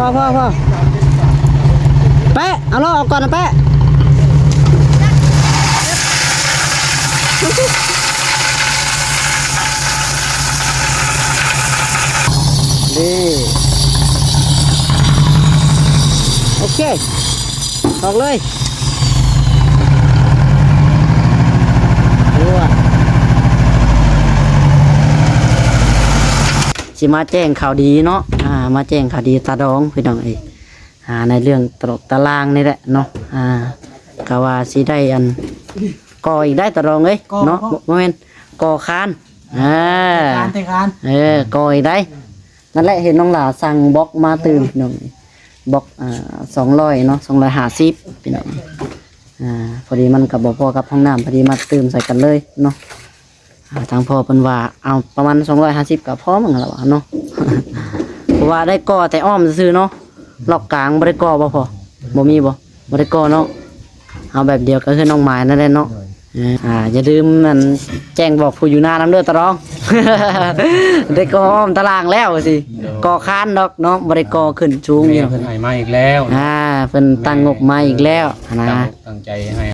ພໍ ພໍ ພໍ ແປະ ເອົາລໍ້ອອກກ່ອນນະແປະ. ນີ້ ໂອເຄ ອອກເລີຍ. ຊິມາແຈ້ງຂ່າວດີເນາະ ອ່າ ມາແຈ້ງຂ່າວດີຕາດອງພີ່ນ້ອງເອີຍ ອ່າ ໃນເລື່ອງຕາລົກຕາລ່າງນີ້ແຫຼະເນາະ ອ່າ ກະວ່າຊິໄດ້ອັນ ກໍ່ອີກໄດ໋ຕາດອງເອີຍເນາະ ບໍ່ແມ່ນ ກໍ່ຄານ ອ່າ ເອີ ກໍ່ອີກໄດ໋. ນັ້ນແຫຼະ ເຫັນນ້ອງຫຼ້າສັ່ງບລັອກມາຕື່ມພີ່ນ້ອງ ບລັອກ ອ່າ ສອງຮ້ອຍເນາະ ສອງຮ້ອຍຫ້າສິບພີ່ນ້ອງ ອ່າ ພໍດີມັນກະບໍ່ພໍກັບຫ້ອງນ້ຳ ພໍດີມາຕື່ມໃສ່ກັນເລີຍເນາະ. ອ່າ ທາງພໍ່ເພິ່ນວ່າ ເອົາປະມານສອງຮ້ອຍຫ້າສິບກະພໍມັ້ງລະວ່າເນາະ ເພາະວ່າໄດ້ກໍ່ແຕ່ອ້ອມຊື່ໆເນາະ ລອບກາງບໍ່ໄດ້ກໍ່ບໍ່ພໍ່? ບໍ່ມີບໍ່? ບໍ່ໄດ້ກໍ່ເນາະ ເອົາແບບດຽວກັບເຮືອນນ້ອງໝາຍນັ້ນແຫຼະເນາະ. ອ່າ ຢ່າລືມອັນແຈ້ງບອກຜູ້ຢູ່ນານຳເດີຕາດອງ ໄດ້ກໍ່ອ້ອມຕາລ່າງແລ້ວຊິ ກໍ່ຄານດອກເນາະ ບໍ່ໄດ້ກໍ່ຂຶ້ນສູງຢູ່. ເພິ່ນໃຫ້ມາອີກແລ້ວ ອ່າ ເພິ່ນຕັ້ງງົບມາອີກແລ້ວຫັ້ນນະ ຕັ້ງໃຈໃຫ້.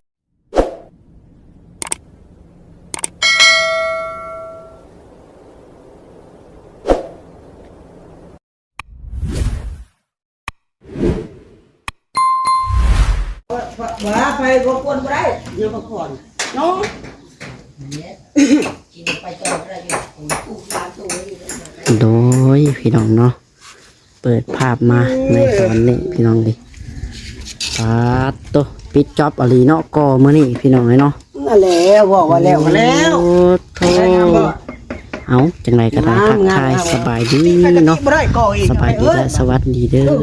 ວ່າໄປບໍ່ຄວນບໍ່ໄດ້ ຢ່າພັກຜ່ອນເນາະ ກິນໄປຕໍ່ບໍ່ໄດ້ ລູກຫຼານໂຕນີ້. ໂດຍ ພີ່ນ້ອງເນາະ ເປີດພາບມາໃນຕອນນີ້ພີ່ນ້ອງເອີຍ ປາດໂຕ ປິດຈອບອີ່ຫຼີເນາະ ກໍ່ມື້ນີ້ພີ່ນ້ອງເອີຍເນາະ. ນັ້ນແຫຼະ ເວົ້າວ່າແລ້ວກໍແລ້ວ ໂອ້ໂທ ເອົາ ຈັ່ງໃດກໍໄດ້ ທັກທາຍສະບາຍດີເນາະ ສະບາຍດີ ແລະ ສະຫວັດດີເດີ ພໍ່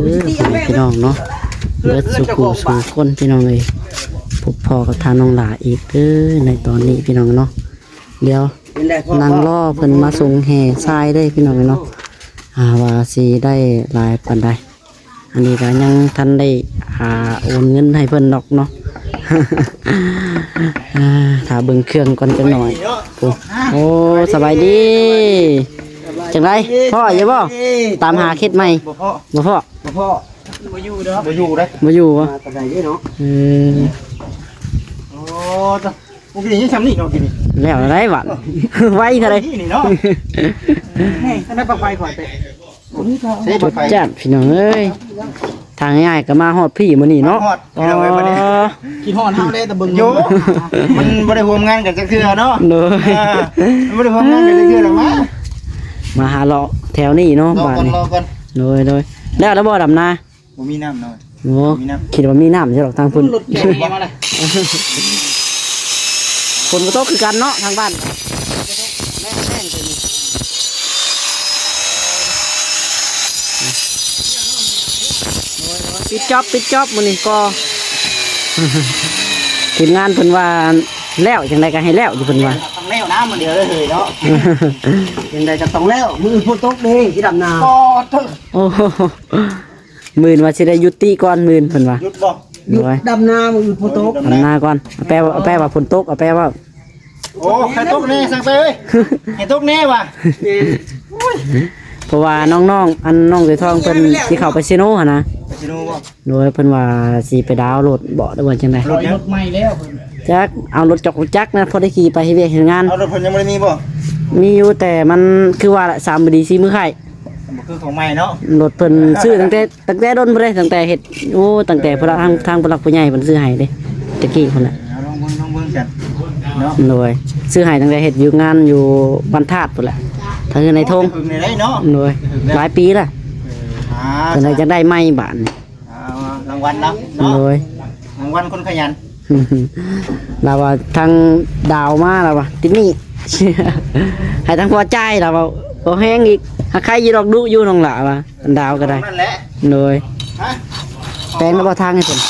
ແມ່ພີ່ນ້ອງເນາະ ເບິດສູ່ຜູ້ສູ່ຄົນພີ່ນ້ອງເອີຍ. ພົບພໍ້ກັບທ່ານນ້ອງຫຼ້າອີກເດີໃນຕອນນີ້ພີ່ນ້ອງເນາະ ດຽວນັ່ງລໍເພິ່ນມາສົ່ງແຫ່ຊາຍເດີພີ່ນ້ອງເນາະ ອ່າ ວ່າຊິໄດ້ຫຼາຍປານໃດ. ອັນນີ້ກໍຍັງທັນໄດ້ ອ່າ ໂອນເງິນໃຫ້ເພິ່ນດອກເນາະ ອ່າ ຖ້າເບິ່ງເຄື່ອງກ່ອນຈັກໜ້ອຍ. ໂອ້ ໂອ້ ສະບາຍດີ ຈັ່ງໃດ ພໍ້ຢູ່ບໍ່? ຕາມຫາເຂດໃໝ່ ບໍ່ພໍ້ ບໍ່ພໍ້ ບໍ່ພໍ້ ບໍ່ຢູ່ເດີ ບໍ່ຢູ່ເດ້ ບໍ່ຢູ່ບໍ່? ມາແຕ່ໃດເນາະ ເອີ ໂອ້ ໂອ້ ກິນນີ້ຊ່ຳນີ້ເນາະ ກິນນີ້ ແລ້ວໄດ໋ບາດ ໄວເທົ່າໃດ ນີ້ເນາະ ນີ້ ອັນນັ້ນປາໄຟຂ້ອຍໄປ ໂອ້ຍ ຈົດຈ້ານພີ່ນ້ອງເອີຍ ທາງງ່າຍກໍມາຮອດພີ້ມື້ນີ້ເນາະ ຮອດພີ່ນ້ອງເອີຍ ບັດນີ້ ຄິດຮອດເຮົາແລ້ວ ແຕ່ເບິ່ງ ໂຍ ມັນບໍ່ໄດ້ຮ່ວມງານກັນຈັກເທື່ອເນາະ ໂດຍ ເອີ ມັນບໍ່ໄດ້ຮ່ວມງານກັນຈັກເທື່ອດອກ ມາ ມາຫາເລາະແຖວນີ້ເນາະ ເລາະກ່ອນ ບາດນີ້ ເລາະກ່ອນ ໂດຍ ໂດຍ ແລ້ວລະບໍ່ດຳນາ? ບໍ່ມີນ້ຳເນາະ ໂອ້ ບໍ່ມີນ້ຳ ຄິດວ່າມີນ້ຳຢູ່ດອກທາງພຸ້ນ ລົດແກ່ມາເລີຍ ຝົນກໍຕົກຄືກັນເນາະ ທາງບ້ານ ແມ່ນ ແມ່ນ ໂອ້ຍ ປິດຈອບ ປິດຈອບ ມື້ນີ້ກໍ ທີມງານເພິ່ນວ່າແລ້ວ ຈັ່ງໃດກໍໃຫ້ແລ້ວຢູ່ ເພິ່ນວ່າ ຕ້ອງແລ້ວນະ ມື້ດຽວເລີຍເນາະ ຈັ່ງໃດກໍຕ້ອງແລ້ວ ມື້ອື່ນຝົນຕົກເດ້ ຊິດຳນາ ກໍເຖິງ ໂອ້ ໝື່ນວ່າຊິໄດ້ຢຸດຕິກ່ອນ ໝື່ນເພິ່ນວ່າ ຢຸດບໍ່? ຢຸດ ໂດຍ ດຳນາມື້ອື່ນຝົນຕົກ ດຳນາກ່ອນ ເອົາແປວ່າ ເອົາແປວ່າຝົນຕົກ ເອົາແປວ່າ ໂອ້ ໃຫ້ຕົກແນ່ ຊ່າງໄປເອີຍ ໃຫ້ຕົກແນ່ວ່າ ແມ່ນ ໂອ້ຍ ເພາະວ່ານ້ອງໆ ອັນນ້ອງເສືອທອງເພິ່ນຊິເຂົ້າໄປເຊໂນຫັ້ນນະ ໄປເຊໂນບໍ່? ໂດຍ ເພິ່ນວ່າຊິໄປດາວໂຫຼດບໍ່ ຫຼືວ່າຈັ່ງໃດ ລົດຍັງ ລົດໃໝ່ແລ້ວ ຈັກ ເອົາລົດຈອກຈັກນະ ພໍໄດ້ຂີ່ໄປເຮັດວຽກເຮັດງານ ເອົາ ລົດເພິ່ນຍັງບໍ່ໄດ້ມີບໍ່? ມີຢູ່ ແຕ່ມັນຄືວ່າລະ ສາມມື້ດີ ສີ່ມື້ໄຂ້ ບໍ່ຄືຂອງໃໝ່ເນາະ ລົດເພິ່ນຊື້ຕັ້ງແຕ່ ຕັ້ງແຕ່ດົນພຸ້ນເດ້ ຕັ້ງແຕ່ເຮັດ ໂອ້ ຕັ້ງແຕ່ຜູ້ຫຼັກ ທາງ ທາງຜູ້ຫຼັກຜູ້ໃຫຍ່ເພິ່ນຊື້ໃຫ້ເດ້ ແຕ່ກີ້ພຸ້ນແຫຼະ ເອີ ລອງເບິ່ງ ລອງເບິ່ງກັນເນາະ ໂດຍ ຊື້ໃຫ້ຕັ້ງແຕ່ເຮັດຢູ່ງານຢູ່ບ້ານທາດພຸ້ນແຫຼະ ທາງເຮືອນນາຍທົ່ງ ແຕ່ເພິ່ງນີ້ໄດ້ເນາະ ໂດຍ ແຕ່ເພິ່ງແລ້ວ ຫຼາຍປີແລ້ວ ເອີ ອ່າ ຈັ່ງໃດຈັ່ງໄດ້ໃໝ່ບາດນີ້ ອ່າ ລາງວັນລາວເນາະ ໂດຍ ລາງວັນຄົນຂະຫຍັນ ລາວວ່າທາງດາວມາ ລາວວ່າຕິດໜີ້ ໃຫ້ທາງພໍ່ຈ່າຍ ລາວວ່າບໍ່ແຮງອີກ ຫາໃຄຢູ່ດອກ ດຸຢູ່ນ້ອງຫຼ້າວ່າ ດາວກໍໄດ້ ນັ້ນແຫຼະ ໂດຍ ຮະ ແປງແລ້ວບໍ່ທາງໃຫ້ເພິ່ນ?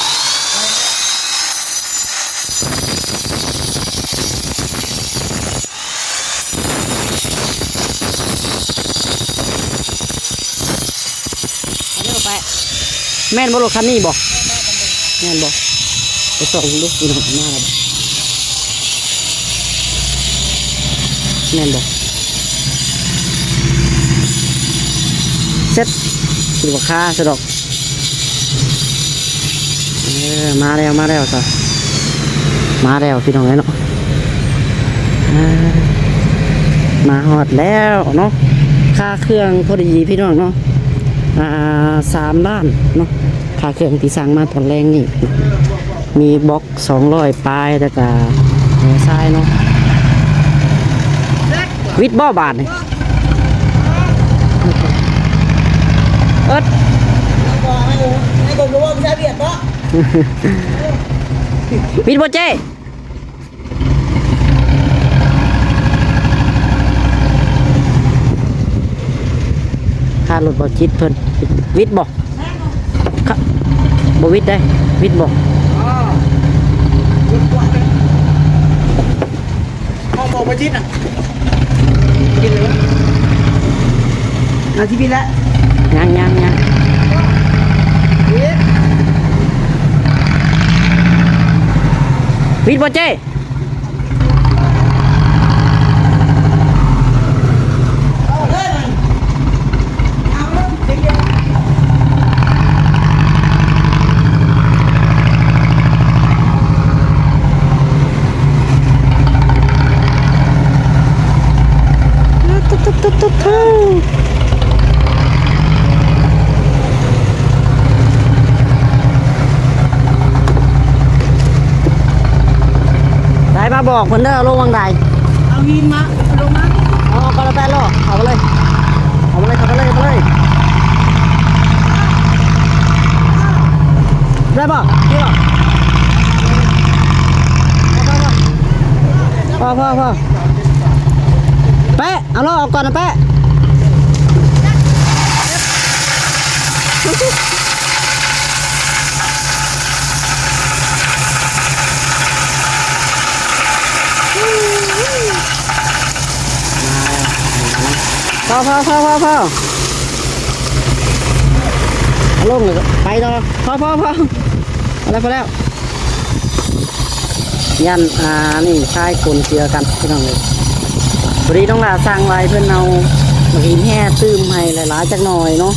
ອັນນີ້ກໍໄປ ແມ່ນບໍ່ ລົດຄັນນີ້ບໍ່? ແມ່ນບໍ່? ໄປສ່ອງເບິ່ງດູ ມີລົດມາແລ້ວບໍ່? ແມ່ນບໍ່? ເຊັດ ຄືວ່າຄາຊະດອກ. ເອີ ມາແລ້ວ ມາແລ້ວຊະ ມາແລ້ວພີ່ນ້ອງເອີຍເນາະ ອ່າ ມາຮອດແລ້ວເນາະ. ຄ່າເຄື່ອງພໍດີພີ່ນ້ອງເນາະ ອ່າ ສາມລ້ານເນາະ ຄ່າເຄື່ອງທີ່ສັ່ງມາຕອນແລງນີ້ ມີບລັອກສອງຮ້ອຍປາຍ ແລ້ວກະຫົວຊາຍເນາະ. ວິດບໍ່ບາດນີ້? ເອີດ ໃຫ້ ໃຫ້ຄົນບໍ່ເວົ້າພາສາຫວຽດເນາະ. ວິດບໍ່ເຈ້? ຄ່າລົດບໍ່ຈິດເພິ່ນ ວິດບໍ່? ຄ່າ ບໍ່ວິດເດ້ ວິດບໍ່? ຫ້ອງໝໍບໍ່ຈິດນະ ກິນເລີຍ ນາຊິບິດແລ້ວ ຍັງ ຍັງ ຍັງ ວິດບໍ່ເຈ້? ໄດ້ມາບອກເພິ່ນເດີ ລົງວັງໃດ ເອົາຫີນມາ ລົງມາ ເອົາ ເອົາໄປແປະໂລດ ເອົາໄປເລີຍ ເອົາໄປເລີຍ ເອົາໄປເລີຍ ເອົາໄປເລີຍ ໄດ້ບໍ່? ໄດ້ບໍ່? ພໍ ພໍ ພໍ ແປະ ເອົາໂລດ ເອົາກ່ອນນະແປະ. ພໍ ພໍ ພໍ ພໍ ພໍ ເອົາລົງເລີຍ ໄປຕໍ່ ພໍ ພໍ ພໍ ພໍແລ້ວ ພໍແລ້ວ. ຢ້ານ ອ່າ ນີ້ຊາຍປົນເຈືອກັນພີ່ນ້ອງເອີຍ. ພໍດີນ້ອງຫຼ້າສັ່ງໄວ້ ເພິ່ນເອົາໝາກຫີນແຮ່ຕື່ມໃຫ້ຫຼາຍໆຈັກໜ່ອຍເນາະ.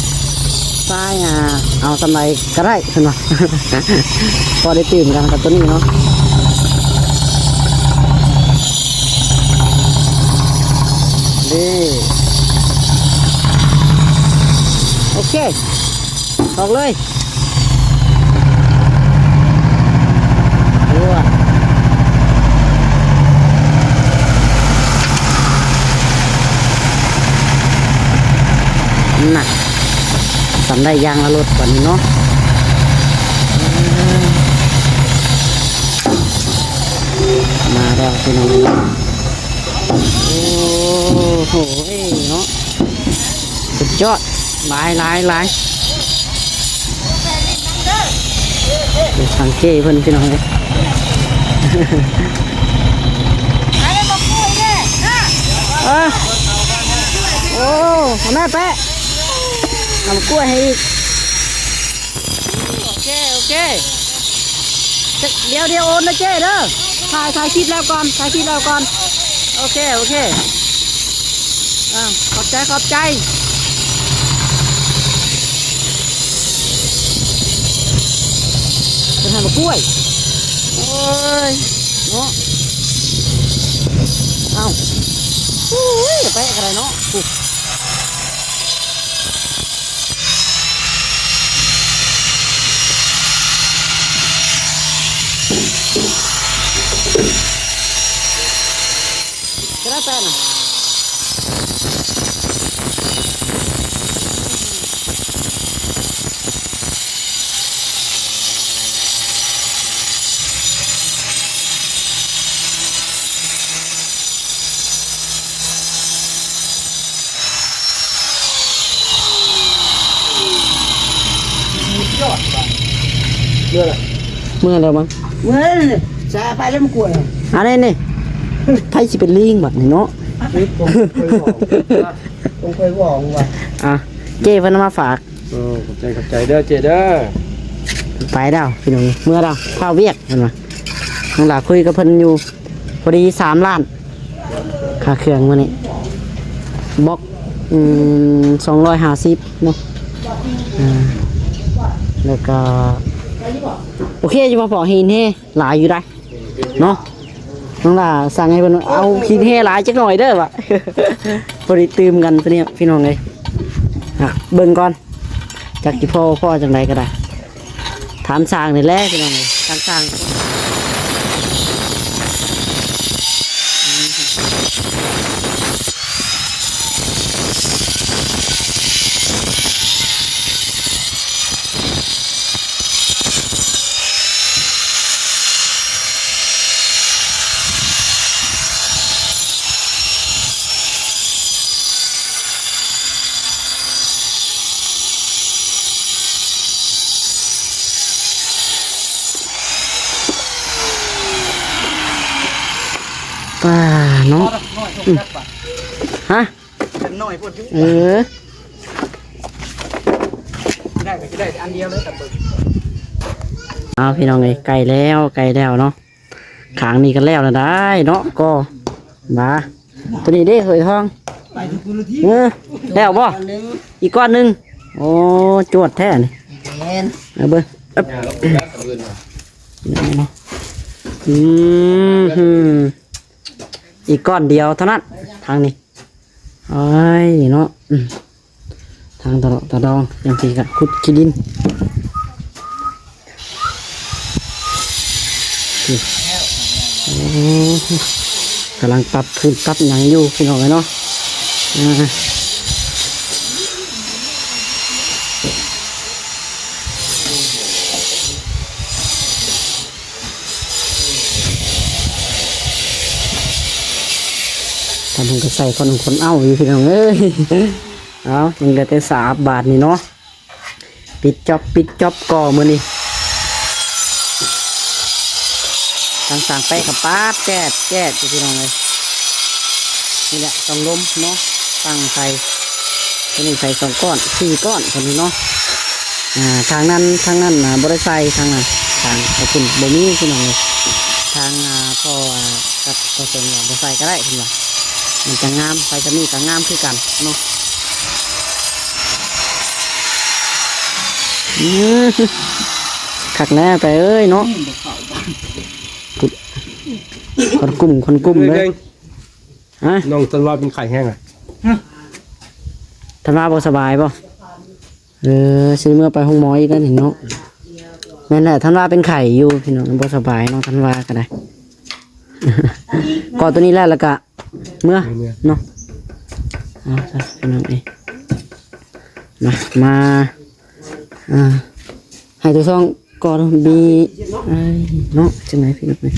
ຊາຍ ອ່າ ເອົາສ່ຳໃດກໍໄດ້ເພິ່ນວ່າ ພໍໄດ້ຕື່ມກັນກັບໂຕນີ້ເນາະ. ເດ້ ໂອເຄ ອອກເລີຍ. ນັ້ນນະ ສ່ຳໄດ້ຢ່າງລະລົດກວ່ານີ້ເນາະ. ມາແລ້ວພີ່ນ້ອງ ໂອ້ໂຫເນາະ ສຸດຍອດ ຫຼາຍ ຫຼາຍ ຫຼາຍ. ທາງເຈ້ເພິ່ນພີ່ນ້ອງເອີຍ ເອີ ໂອ້ ແມ່ແປະ ເອົາກ້ວຍໃຫ້ອີກ. ໂອເຄ ໂອເຄ ດຽວ ດຽວໂອນນະເຈ້ເດີ ຖ່າຍ ຖ່າຍຄລິບແລ້ວກ່ອນ ຖ່າຍຄລິບແລ້ວກ່ອນ. ໂອເຄ ໂອເຄ ອ່າ ຂອບໃຈ ຂອບໃຈ. ເປັນຫາໝາກກ້ວຍ ໂອ້ຍ ເນາະ ເອົ້າ ໂອ້ຍ ແປະກໍໄດ້ເນາະ. ຍອດວ່ະ ເມື່ອລະ ເມື່ອແລ້ວມັງ ເມື່ອແລ້ວນີ້ ສາໄປແລ້ວມັນກວນ ອັນນີ້ນີ້ ໃຜຊິເປັນລີງບັດນີ້ເນາະ ເອີ ຜົມເຄີຍເວົ້າ ຜົມເຄີຍເວົ້າວ່າ ອ່ະ ເຈ້ເພິ່ນເອົາມາຝາກ ໂອ້ ຂອບໃຈ ຂອບໃຈເດີເຈ້ເດີ ໄປແລ້ວພີ່ນ້ອງ ເມື່ອແລ້ວ ເຂົ້າວຽກເພິ່ນວ່າ ນ້ອງຫຼ້າຄຸຍກັບເພິ່ນຢູ່ ພໍດີສາມລ້ານ ຄ່າເຄື່ອງມື້ນີ້ ບລັອກ ອືມ ສອງຮ້ອຍຫ້າສິບເນາະ ອ່າ ແລ້ວກໍ ໂອເຄຢູ່ບໍ່ພໍ່? ຫີນແຮ່ຫຼາຍຢູ່ໄດ໋ເນາະ. ນ້ອງຫຼ້າສັ່ງໃຫ້ເພິ່ນເອົາຫີນແຮ່ຫຼາຍຈັກໜ້ອຍເດີວ່າ ພໍດີຕື່ມກັນ ພີ່ນ້ອງ ພີ່ນ້ອງເອີຍ. ອ່ະ ເບິ່ງກ່ອນ ຈັກຊິພໍ ພໍຈັ່ງໃດກໍໄດ້ ຖາມຊ່າງນີ້ແຫຼະ ພີ່ນ້ອງເອີຍ ທາງຊ່າງ. ປາເນາະ ອືມ ຮະ ເປັນໜ້ອຍໂພດຢູ່ ເອີ ໄດ້ກໍຊິໄດ້ອັນດຽວເລີຍ ຕຳເບິ່ງ. ເອົາ ພີ່ນ້ອງເອີຍ ໃກ້ແລ້ວ ໃກ້ແລ້ວເນາະ. ຂ້າງນີ້ກໍແລ້ວລະໄດ໋ເນາະ ກໍວ່າ ໂຕນີ້ເດ້ ເຮີ້ຍທອງ ໄປທຸກຄົນລະທີ ເອີ ແລ້ວບໍ່? ອີກກ້ອນໜຶ່ງ ໂອ້ ຈວດແທ້ນີ້ ແມ່ນ ເອົາເບິ່ງ ອືມ ອີກກ້ອນດຽວເທົ່ານັ້ນ ທາງນີ້ ໂອ້ຍເນາະ ອືມ ທາງຕະຫຼອກຕະດອງ ຈັ່ງຊີ້ກະຂຸດຂີ້ດິນ ໂອ້ ກຳລັງປັບພື້ນປັບຫຍັງຢູ່ ພີ່ນ້ອງເອີຍເນາະ ອ່າ. ທາງເພິ່ນກໍໃສ່ຄົນ ຄົນເອົາຢູ່ ພີ່ນ້ອງເອີຍ. ເອົາ ຍັງເຫຼືອແຕ່ສາບບາດນີ້ເນາະ ປິດຈອບ ປິດຈອບກໍມື້ນີ້ ທາງສ້າງໄຟກໍປາດແຈດແຈດຢູ່ ພີ່ນ້ອງເອີຍ. ນີ້ແຫຼະ ຕ້ອງລົມເນາະ ສ້າງໄຟ ຕົວນີ້ໃສ່ສອງກ້ອນ ສີ່ກ້ອນ ຕົວນີ້ເນາະ. ອ່າ ທາງນັ້ນ ທາງນັ້ນນະ ບໍ່ໄດ້ໃສ່ ທາງນັ້ນ ທາງຂອງເພິ່ນບໍ່ມີ ພີ່ນ້ອງເອີຍ. ທາງ ອ່າ ພໍ່ ອ່າ ກັບພໍ່ສົນວ່າບໍ່ໃສ່ກໍໄດ້ ເພິ່ນວ່າ ມັນຈະງາມ ໃສ່ສ່ຳນີ້ກໍງາມຄືກັນເນາະ. ອືມ ຄັກແນ່ໄປເອີຍເນາະ ຄົນກຸ່ມ ຄົນກຸ່ມເລີຍ. ຮະ? ນ້ອງທັນວາເປັນໄຂ້ແຮງອະ? ທັນວາບໍ່ສະບາຍບໍ່? ເອີ ຊິເມືອໄປໂຮງໝໍອີກແລ້ວນີ້ເນາະ. ແມ່ນແຫຼະ ທັນວາເປັນໄຂ້ຢູ່ ພີ່ນ້ອງ ບໍ່ສະບາຍເນາະ ທັນວາກໍໄດ້. ກໍຕົວນີ້ແຫຼະ ແລ້ວກະເມືອ ເມືອ ເນາະ. ເອົາຊະ ພີ່ນ້ອງເອີຍ ມາ ມາ ອ່າ ໃຫ້ຕົວຊ່ອງ ກໍມີ ເອີຍ ເນາະ ຈັ່ງໃດພີ່ນ້ອງເອີຍ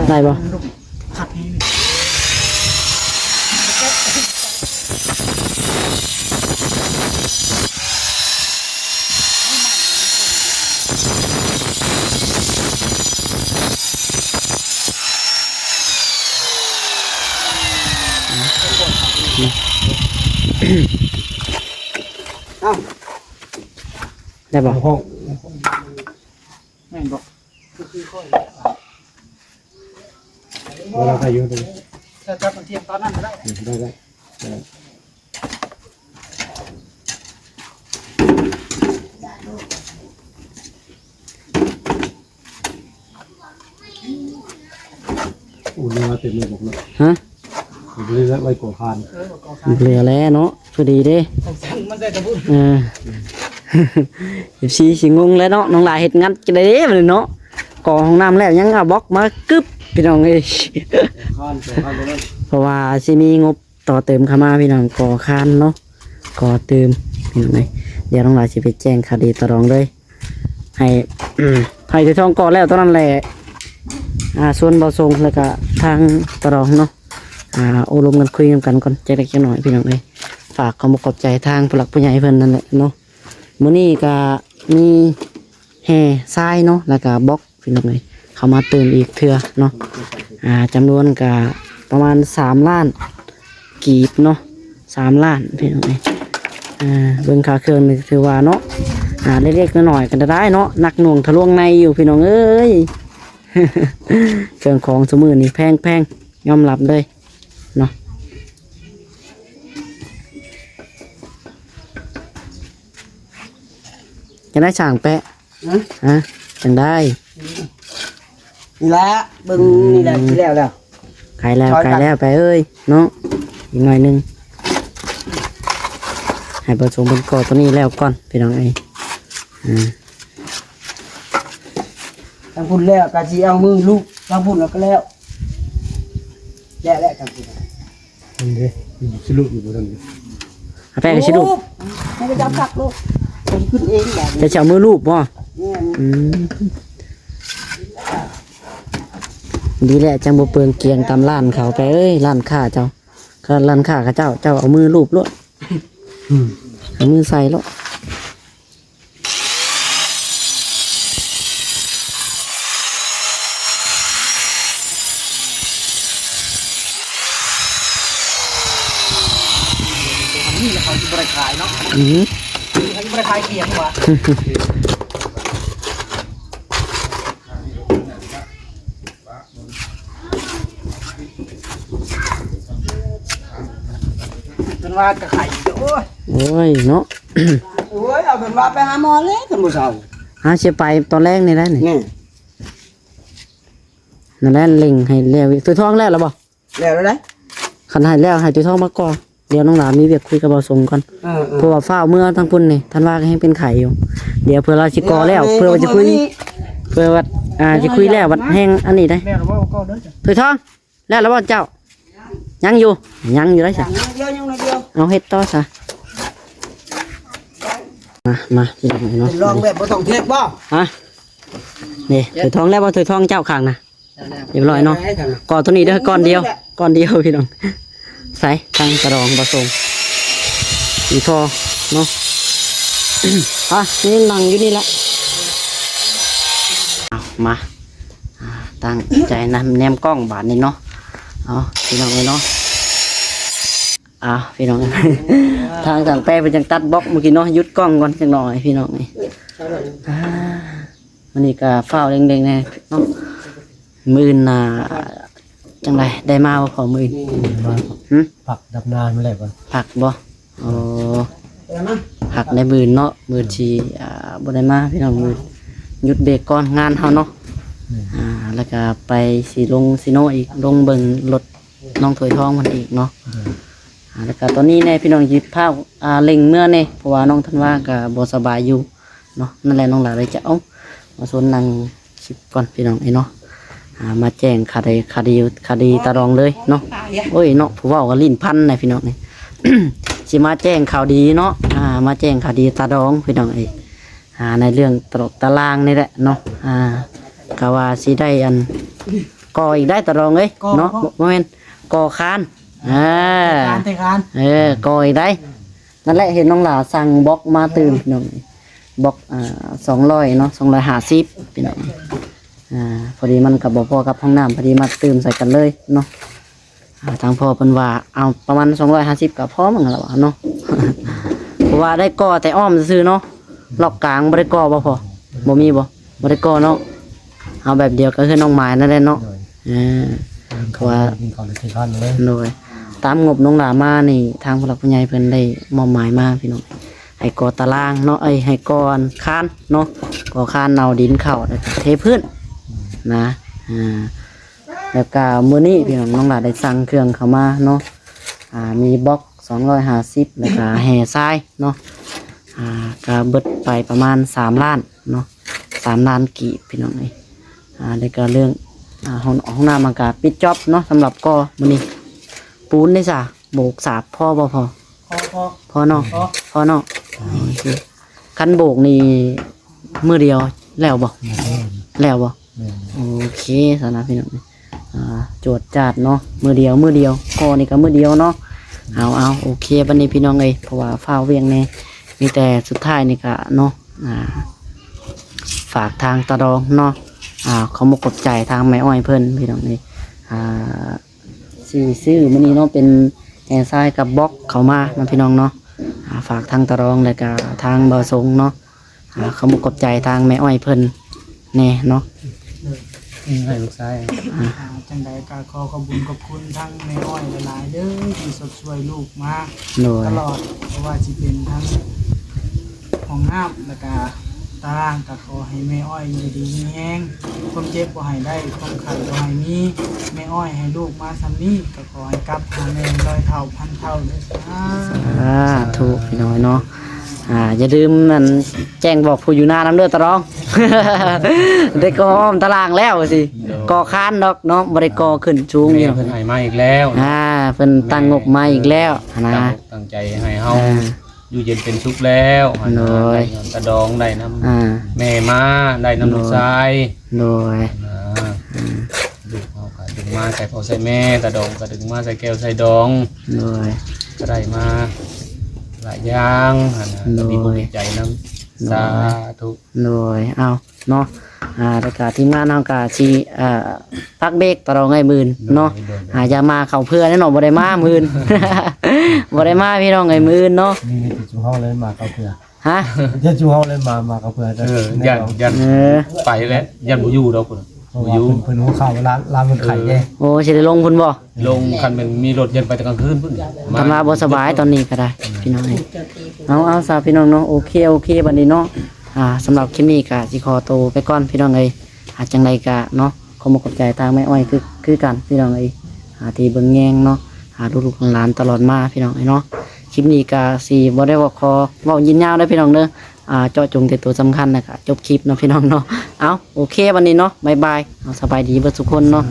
ໄດ້ບໍ່? ເອົ້າ ໄດ້ບໍ່? ແມ່ນບໍ່? ຄືຂ້ອຍ ເວລາໃສ່ຢູ່ ເຈົ້າຈັບມັນທຽບຕອນນັ້ນກໍໄດ້ ໄດ້ ໄດ້ ໄດ້. ໂອ້ ເຫຼືອເຕັມເລີຍ ບໍ່ເນາະ ຮະ? ເຫຼືອໄວ້ກໍຄານ ເຫຼືອແລ້ວເນາະ ພໍດີເດ້ ຂອງຊັ້ນມັນໄດ້ແຕ່ບຸນ ເອີ ເອັຟຊີຊິງົງແລ້ວເນາະ ນ້ອງຫຼ້າເຮັດງານຈັ່ງໃດເດ້ບັດນີ້ເນາະ ກໍ່ຫ້ອງນ້ຳແລ້ວຍັງເອົາບລັອກມາກຶບ ພີ່ນ້ອງເອີຍ ຄານ ຄານຕົວນັ້ນ ເພາະວ່າຊິມີງົບ ຕໍ່ເຕີມເຂົ້າມາ ພີ່ນ້ອງ ກໍ່ຄານເນາະ ກໍ່ຕື່ມ ພີ່ນ້ອງເອີຍ. ດຽວນ້ອງຫຼ້າຊິໄປແຈ້ງຂ່າວດີຕາດອງເລີຍ ໃຫ້ ໃຫ້ໄຖທອງກໍ່ແລ້ວຕອນນັ້ນແຫຼະ ອ່າ ຊວນບ່າວຊົງ ແລ້ວກະທາງຕາດອງເນາະ ອ່າ ໂອ້ລົມກັນ ຄຸຍນຳກັນກ່ອນ ຈັກເລັກຈັກນ້ອຍ ພີ່ນ້ອງເອີຍ. ຝາກຂອບອົກຂອບໃຈທາງຜູ້ຫຼັກຜູ້ໃຫຍ່ເພິ່ນນັ້ນແຫຼະເນາະ. ມື້ນີ້ກະມີແຮ່ຊາຍເນາະ ແລ້ວກະບລັອກ ພີ່ນ້ອງເອີຍ ເຂົ້າມາຕື່ມອີກເທື່ອເນາະ ອ່າ ຈຳນວນກະປະມານສາມລ້ານກີບເນາະ ສາມລ້ານ ພີ່ນ້ອງເອີຍ. ອ່າ ເບິ່ງຄ່າເຄື່ອງນີ້ຖືວ່າເນາະ ອ່າ ເລັກໆນ້ອຍໆກໍໄດ້ເນາະ ໜັກໜ່ວງທະລວງໃນຢູ່ ພີ່ນ້ອງເອີຍ. ເຄື່ອງຂອງຊຸມື້ນີ້ແພງໆ ຍອມຮັບເລີຍເນາະ. ເ ຈັ່ງໃດຊ່າງແປະ? ຮະ? ຮະ? ຈັ່ງໃດ? ນີ້ແຫຼະ ເບິ່ງ ອືມ ນີ້ແຫຼະ ຊິແລ້ວແລ້ວ ໃກ້ແລ້ວ ໃກ້ແລ້ວແປະເອີຍເນາະ ອີກໜ້ອຍໜຶ່ງ ໃຫ້ປະສົມເພິ່ນກໍ່ຕົວນີ້ແລ້ວກ່ອນ ພີ່ນ້ອງເອີຍ. ອືມ ທາງພຸ້ນແລ້ວກໍຊິເອົາມືລູບ ທາງພຸ້ນແລ້ວກໍແລ້ວ ແລ້ວແຫຼະ ທາງພຸ້ນ. ມັນເດ້ ມັນຊິລຸຢູ່ບໍ່ທັນເດ້ ອາແປະກໍຊິລຸ ມັນກໍຈັບຄັກໂລດ ມັນຂຶ້ນເອງບາດນີ້ ຈະເອົາມືລູບບໍ່? ແມ່ນ ອືມ ດີແຫຼະ ຈັ່ງບໍ່ເປືອງກຽງຕາມຮ້ານເຂົາ ແປະເອີຍ ຮ້ານຄ້າເຈົ້າ ຮ້ານຄ້າເຂົາເຈົ້າ ເຈົ້າເອົາມືລູບໂລດ ອືມ ເອົາມືໃສ່ໂລດ. ອັນນີ້ແຫຼະເຂົາຊິບໍ່ໄດ້ຂາຍເນາະ ອື ເຂົາຊິບໍ່ໄດ້ຂາຍຂຽງຫວາ ເພິ່ນວ່າກະໄຂ້ ໂອ້ຍ ໂອ້ຍເນາະ ໂອ້ຍ ເອົາເພິ່ນວ່າໄປຫາໝໍແລ້ວ ຄັນບໍ່ເຊົາ ຫາຊິໄປຕອນແລງນີ້ແຫຼະນີ້ ແມ່ນ ນັ້ນແຫຼະ ເລັ່ງໃຫ້ແລ້ວ ໂຕທອງແລ້ວລະບໍ່? ແລ້ວແລ້ວໃດ ຄັນໃຫ້ແລ້ວໃຫ້ໂຕທອງມາກ່ອນ ດຽວນ້ອງຫຼາມີວຽກຄຸຍກັບບ່າວສົງກ່ອນ ເອີໆ ເພາະວ່າຟ້າວເມືອທາງພຸ້ນນີ້ ທັນວາກໍແຮງເປັນໄຂ້ຢູ່ ດຽວເພື່ອລາວຊິກໍ່ແລ້ວ ເພື່ອວ່າຊິຄຸຍ ເພື່ອວ່າ ອ່າ ຊິຄຸຍແລ້ວບັດແຮງອັນນີ້ໄດ໋ ແລ້ວລະບໍ່ ກໍເດີ ໂຕທອງ ແລ້ວລະບໍ່ເຈົ້າ? ຍັງຢູ່ ຍັງຢູ່ໄດ໋ຊະ ຍັງໜ້ອຍດຽວ ຍັງໜ້ອຍດຽວ ເອົາເຮັດຕໍ່ຊະ ມາ ມາ ພີ່ນ້ອງເນາະ ລອງແບບບໍ່ຕ້ອງເທກບໍ່? ຮະ? ນີ້ ໂຕທອງແລ້ວບໍ່? ໂຕທອງເຈົ້າຂ້າງນະ ຮຽບຮ້ອຍເນາະ ກໍຕົວນີ້ເດີ ກ້ອນດຽວ ກ້ອນດຽວພີ່ນ້ອງ ໃສ່ທາງກະດອງປະສົງ ອີ່ພໍເນາະ ອ່ະ ນີ້ນັ່ງຢູ່ນີ້ລະ ເອົາ ມາ ອ່າ ຕັ້ງໃຈນຳແນມກ້ອງບາດນີ້ເນາະ ເອົາ ພີ່ນ້ອງເອີຍເນາະ ເອົາ ພີ່ນ້ອງ ທາງຊ່າງແປະເພິ່ນຈັ່ງຕັດບລັອກມື້ກີ້ເນາະ ຢຸດກ້ອງກ່ອນຈັກໜ້ອຍ ພີ່ນ້ອງເອີຍ ອ່າ ມື້ນີ້ກໍຟ້າວເລັ່ງໆແດ່ເນາະ ມື້ອື່ນນະ ຈັ່ງໃດ ໄດ້ມາບໍ່ພໍມື້ອື່ນ? ມາ ຫຶ? ພັກດຳນາມື້ແລກກ່ອນ ພັກບໍ່? ອໍ ພັກໃນມື້ອື່ນເນາະ ມື້ອື່ນຊິ ອ່າ ບໍ່ໄດ້ມາພີ່ນ້ອງ ມື້ຢຸດເບຣກກ່ອນງານເຮົາເນາະ ແມ່ນ ອ່າ ແລ້ວກໍໄປຊິລົງຊິໂນອີກ ລົງເບິ່ງລົດນ້ອງຖ້ວຍທອງເພິ່ນອີກເນາະ ແມ່ນ ອ່າ ແລ້ວກໍຕອນນີ້ແນ່ພີ່ນ້ອງ ຊິພາ ອ່າ ເລັ່ງເມືອແນ່ ເພາະວ່ານ້ອງທັນວາກໍບໍ່ສະບາຍຢູ່ ເນາະ ນັ້ນແຫຼະ ນ້ອງຫຼ້າເລີຍຈະ ເອົ້າ ມາຊົນນັ່ງຄລິບກ່ອນພີ່ນ້ອງເອີຍເນາະ ອ່າ ມາແຈ້ງຂ່າວດີ ຂ່າວດີ ຂ່າວດີຕາດອງເລີຍເນາະ ໂອ້ຍເນາະ ຜູ້ເວົ້າກໍລີ້ນພັນນະພີ່ນ້ອງເອີຍ ຊິມາແຈ້ງຂ່າວດີເນາະ ອ່າ ມາແຈ້ງຂ່າວດີຕາດອງພີ່ນ້ອງເອີຍ ອ່າ ໃນເລື່ອງຕາລົກຕາລ່າງນີ້ແຫຼະເນາະ ອ່າ ກໍວ່າຊິໄດ້ອັນ ກໍ່ອີກໄດ໋ຕາດອງເອີຍ ກໍ່ ເນາະ ບໍ່ແມ່ນ ກໍ່ຄານ ອ່າ ເທຄານ ເທຄານ ເອີ ກໍ່ອີກໄດ໋ ນັ້ນແຫຼະ ເຫັນນ້ອງຫຼ້າສັ່ງບລັອກມາຕື່ມພີ່ນ້ອງ ບລັອກ ອ່າ ສອງຮ້ອຍເນາະ ສອງຮ້ອຍຫ້າສິບພີ່ນ້ອງ ອ່າ ພໍດີມັນກໍບໍ່ພໍກັບຫ້ອງນ້ຳ ພໍດີມາຕື່ມໃສ່ກັນເລີຍເນາະ ອ່າ ທາງພໍ່ເພິ່ນວ່າ ເອົາປະມານສອງຮ້ອຍຫ້າສິບກໍພໍມັ້ງລະວ່າເນາະ ເພາະວ່າໄດ້ກໍ່ແຕ່ອ້ອມຊື່ໆເນາະ ລອກກາງບໍ່ໄດ້ກໍ່ບໍ່ພໍ່? ບໍ່ມີບໍ່? ບໍ່ໄດ້ກໍ່ເນາະ ເອົາແບບດຽວກັບເຮືອນນ້ອງໝາຍນັ້ນແຫຼະເນາະ ໂດຍ ເອີ ເພາະວ່າ ກິນເຂົ້າແລ້ວຂີ້ຄ້ານເລີຍ ໂດຍ ຕາມງົບນ້ອງຫຼ້າມານີ້ ທາງຜູ້ຫຼັກຜູ້ໃຫຍ່ເພິ່ນໄດ້ມອບໝາຍມາພີ່ນ້ອງ ໃຫ້ກໍ່ຕາລ່າງເນາະ ເອີຍ ໃຫ້ກໍ່ຄານເນາະ ກໍ່ຄານເອົາດິນເຂົ້າ ແລ້ວກໍເທພື້ນ ອືມ ນະ ອ່າ ແລ້ວກໍມື້ນີ້ພີ່ນ້ອງ ນ້ອງຫຼ້າໄດ້ສັ່ງເຄື່ອງເຂົ້າມາເນາະ ອ່າ ມີບລັອກສອງຮ້ອຍຫ້າສິບ ແລ້ວກໍແຮ່ຊາຍເນາະ ອ່າ ກໍເບິດໄປປະມານສາມລ້ານເນາະ ສາມລ້ານກີບພີ່ນ້ອງເອີຍ ອ່າ ແລ້ວກໍເລື່ອງ ອ່າ ຫ້ອງ ຫ້ອງນ້ຳມັນກໍປິດຈອບເນາະ ສຳລັບກໍ່ມື້ນີ້ ປູນເດ້ຊະ ໂບກສາບພໍບໍ່ພໍ່? ພໍ ພໍ ພໍເນາະ ພໍ ພໍເນາະ ໂອເຄ ຄັນໂບກນີ້ມື້ດຽວແລ້ວບໍ່? ແລ້ວ ແລ້ວບໍ່? ແມ່ນ ໂອເຄຊັ້ນນະພີ່ນ້ອງ ອ່າ ຈວດຈາດເນາະ ມື້ດຽວ ມື້ດຽວ ພໍນີ້ກໍມື້ດຽວເນາະ ເອົາ ເອົາ ໂອເຄ ບັດນີ້ພີ່ນ້ອງເອີຍ ເພາະວ່າຟ້າວວຽກແດ່ ມີແຕ່ສຸດທ້າຍນີ້ກໍເນາະ ອ່າ ຝາກທາງຕາດອງເນາະ ອ່າ ຂອບອົກຂອບໃຈທາງແມ່ອ້ອຍເພິ່ນພີ່ນ້ອງເອີຍ ອ່າ ຊິຊື້ມື້ນີ້ເນາະ ເປັນແຮ່ຊາຍກັບບລັອກເຂົ້າມາເນາະ ພີ່ນ້ອງເນາະ ອ່າ ຝາກທາງຕາດອງ ແລ້ວກະທາງບ່າວສົງເນາະ ອ່າ ຂອບອົກຂອບໃຈທາງແມ່ອ້ອຍເພິ່ນແດ່ເນາະ ນີ້ໃຫ້ລູກຊາຍ ອ່າ ອ່າ ຈັ່ງໃດກໍຂໍຂອບບຸນຂອບຄຸນທາງແມ່ອ້ອຍຫຼາຍໆເດີ ທີ່ຊົດຊ່ວຍລູກມາ ໂດຍ ຕະຫຼອດ ບໍ່ວ່າຊິເປັນທັງຫ້ອງນ້ຳ ແລ້ວກະ ຕາ ກໍຂໍໃຫ້ແມ່ອ້ອຍຢູ່ດີມີແຮງ ຄວາມເຈັບບໍ່ໃຫ້ໄດ້ ຄວາມໄຂ້ບໍ່ໃຫ້ມີ ແມ່ອ້ອຍໃຫ້ລູກມາສ່ຳນີ້ ກໍຂໍໃຫ້ກັບຫາແມ່ຮ້ອຍເທົ່າພັນເທົ່າເດີ ສາທຸ ພີ່ນ້ອງເນາະ. ອ່າ ຢ່າລືມອັນແຈ້ງບອກຜູ້ຢູ່ນານຳເດີຕາດອງ ໄດ້ກໍ່ອ້ອມຕາລ່າງແລ້ວຊິ ກໍ່ຄານດອກເນາະ ບໍ່ໄດ້ກໍ່ຂຶ້ນສູງຢູ່ ແມ່ເພິ່ນໃຫ້ມາອີກແລ້ວ ອ່າ ເພິ່ນຕັ້ງງົບມາອີກແລ້ວຫັ້ນນະ ຕັ້ງອົກຕັ້ງໃຈໃຫ້ເຮົາ ອ່າ ຢູ່ເຢັນເປັນສຸກແລ້ວຫັ້ນນະ ໂດຍ ໄດ້ນຳຕາດອງ ໄດ້ນຳ ອ່າ ແມ່ມາ ໄດ້ນຳ ໂດຍ ລູກຊາຍ ໂດຍ ອ່າ ອືມ ລູກເຮົາກໍດຶງມາໃສ່ພໍ່ໃສ່ແມ່ ຕາດອງກໍດຶງມາໃສ່ແກ້ວໃສ່ດອງ ໂດຍ ກໍໄດ້ມາຫຼາຍຢ່າງຫັ້ນນະ ໂດຍ ກໍດີອົກດີໃຈນຳ ໂດຍ ສາທຸ ໂດຍ ເອົາ ເນາະ ອ່າ ແລ້ວກະທີມງານເຮົາກະຊິ ອ່າ ພັກເບຣກຕະຫຼອດໄງມື້ອື່ນເນາະ ໂດຍ ໂດຍ ອ່າ ຢ່າມາເຂົ້າເພື່ອແນ່ເນາະ ບໍ່ໄດ້ມາມື້ອື່ນ ບໍ່ໄດ້ມາພີ່ນ້ອງເອີຍ ມື້ອື່ນເນາະ ມີແຕ່ຈຸເຮົາເລີຍມາເຂົ້າເພື່ອ ຮະ ແຕ່ຈຸເຮົາເລີຍມາ ມາເຂົ້າເພື່ອ ເອີ ຢ້ານ ຢ້ານ ເອີ ໄປແລ້ວ ຢ້ານບໍ່ຢູ່ດອກ ເພິ່ນ ເພາະວ່າເພິ່ນ ເພິ່ນຮູ້ຂ່າວວ່າລາວ ລາວເພິ່ນໄຂ້ແດ່ ໂອ້ ຊິໄດ້ລົງພຸ້ນບໍ່? ລົງ ຄັນແມ່ນມີລົດ ຢ້ານໄປແຕ່ກາງຄືນພຸ້ນ ຄັນວ່າບໍ່ສະບາຍຕອນນີ້ກໍໄດ້ ອືມ ພີ່ນ້ອງເອີຍ ເອົາ ເອົາຊະພີ່ນ້ອງເນາະ ໂອເຄ ໂອເຄ ບັດນີ້ເນາະ ອ່າ ສຳລັບຄລິບນີ້ກໍຊິຂໍໂຕໄປກ່ອນພີ່ນ້ອງເອີຍ ອ່າ ຈັ່ງໃດກໍເນາະ ຂໍຂອບໃຈທາງແມ່ອ້ອຍຄື ຄືກັນພີ່ນ້ອງເອີຍ ອ່າ ທີ່ເບິ່ງແຍງເນາະ ອ່າ ລູກໆຫຼານໆຕະຫຼອດມາພີ່ນ້ອງເອີຍເນາະ ຄລິບນີ້ກໍຊິບໍ່ໄດ້ເວົ້າ ຂໍເວົ້າຍືນຍາວເດີພີ່ນ້ອງເດີ ອ່າ ເຈາະຈົງແຕ່ໂຕສຳຄັນ ແລ້ວກໍຈົບຄລິບເນາະພີ່ນ້ອງເນາະ ເອົາ ໂອເຄ ບັດນີ້ເນາະ ບາຍບາຍ ເອົາ ສະບາຍດີເບິດທຸກຄົນເນາະ.